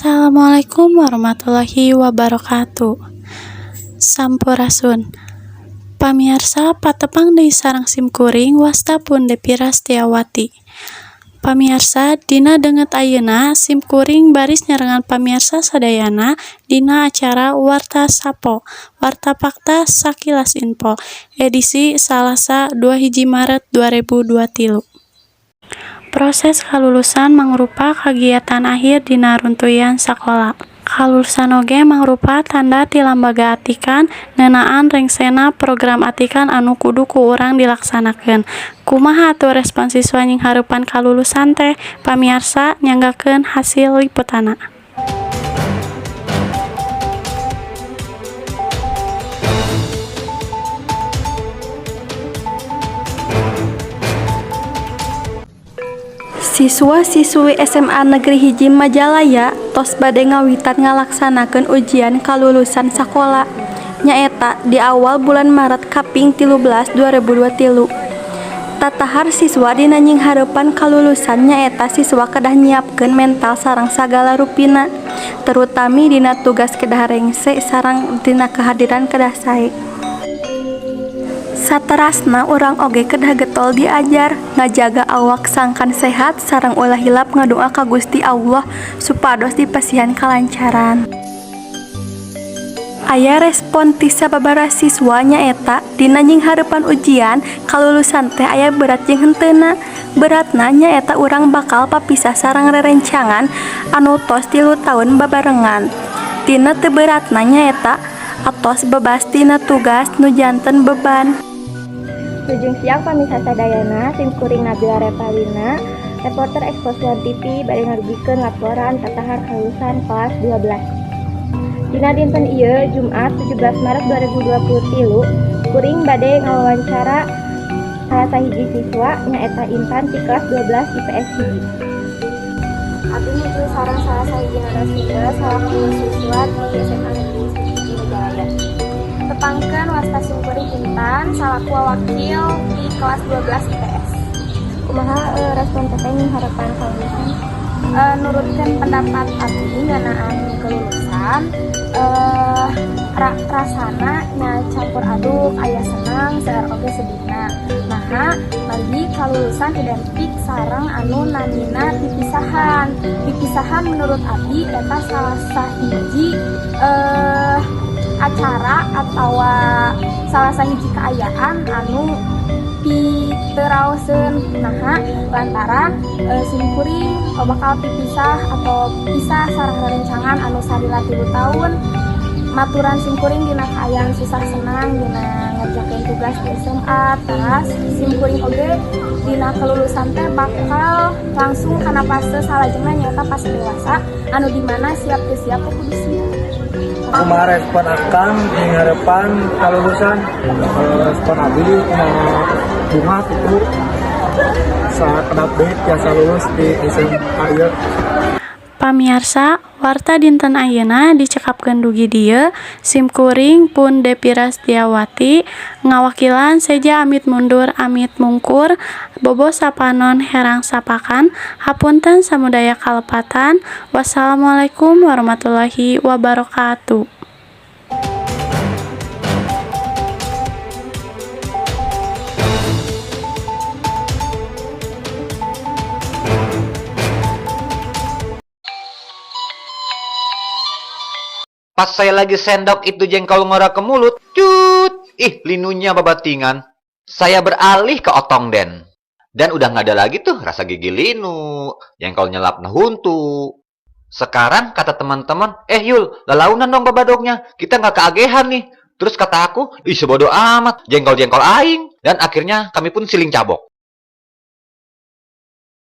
Assalamualaikum warahmatullahi wabarakatuh. Sampurasun. Pamiarsa, patepang deui sareng simkuring, wasta pun Depi Rastiawati. Pamiarsa, dina danget ayeuna simkuring baris nyarengan pamiarsa sadayana dina acara Warta Sapo, Warta Fakta Sakilas Info, edisi Salasa 21 Maret 2023. Proses kalulusan mangrupa kagiatan akhir dina runtuyan sakola. Kalulusan oge mangrupa tanda ti lambaga atikan ngeunaan rengsena program atikan anu kudu ku urang dilaksanakeun. Kumaha atuh respon siswa nyinghareupan kalulusan teh? Pamiarsa, nyanggakeun hasil liputanna. Siswa-siswi SMA Negeri 1 Majalaya tos bade ngawitan ngalaksanakeun ujian kalulusan sakola, nyaeta di awal bulan Maret kaping 13 2023. Tatahar siswa dina nyinghareupan kalulusan nyaeta siswa kedah nyiapkeun mental sareng sagala rupina, terutami dina tugas kedah rengse sareng dina kehadiran kedah sae. Saterasna, urang oge kedah getol diajar, ngajaga awak sangkan sehat sareng ulah hilap ngadua ka Gusti Alloh supados dipasihan kalancaran. Aya respon ti sababaraha siswa, nyaeta dina nyinghareupan ujian kalulusan teh aya berat jeung henteuna. Beratna nyaeta urang bakal papisah sareng rerencangan anu tos 3 taun babarengan. Tina teu beratna nyaeta atos bebas tina tugas nu janten beban. Wilujeng siang, pamirsa sadayana. Simkuring Nabila Revalina, reporter Expose One TV, bade ngadugikeun laporan tatahar kalulusan kelas 12. Dina dinten ieu, Jumat 17 Maret 2023, kuring bade ngawawancara salah sahiji siswa, nyaeta Intan ti kelas 12 IPS 1. Abdi nuju sareng salah sahiji narasumber salaku siswa di SMA Negeri 1 Majalaya. Tepangkeun, wasta simkuring Intan salaku wakil di kelas 12 IPS. Kumaha respon teteh nyinghareupan kalulusan? Nurutkeun pendapat abdi ngeunaan kelulusan, rasana nya campur aduk, aya senang seueur oge sedihna. Naha? Margi kalulusan identik sareng anu namina pipisahan. Pipisahan menurut abdi eta salah sahiji acara atawa salah sahiji kaayaan anu piteraoseun. Naha? Lantaran simkuring bakal pipisah atau pisah sareng rerencangan anu salila 3 tahun maturan simkuring dina kaayaan susah senang dina ngerjakeun tugas di SMA. Teras simkuring oge dina kelulusan teh bakal langsung kana fase salajengna, nyaeta fase dewasa, anu dimana siap teu siap teh kudu siap. Kumaha respon akang nyinghareupan kalulusan? Respon abdi kumaha, bungah itu sakedap deui tiasa lulus di SMA ieu. Pamiarsa, warta dinten ayeuna dicekapkeun dugi dieu. Simkuring pun Depi Rastiawati ngawakilan seja amit mundur amit mungkur, bobo sapanon herang sapakan. Hapunten samudaya kalepatan. Wassalamualaikum warahmatullahi wabarakatuh. Pas saya lagi sendok itu jengkol ngora ke mulut, cut, ih, linunya babatingan. Saya beralih ke Otong Den. Dan udah nggak ada lagi tuh rasa gigi linu, jengkol nyelap huntu. Sekarang kata teman-teman, "Eh Yul, lalaunan dong babadognya, kita nggak keagehan nih." Terus kata aku, "Ih, sebodoh amat, jengkol-jengkol aing." Dan akhirnya kami pun siling cabok.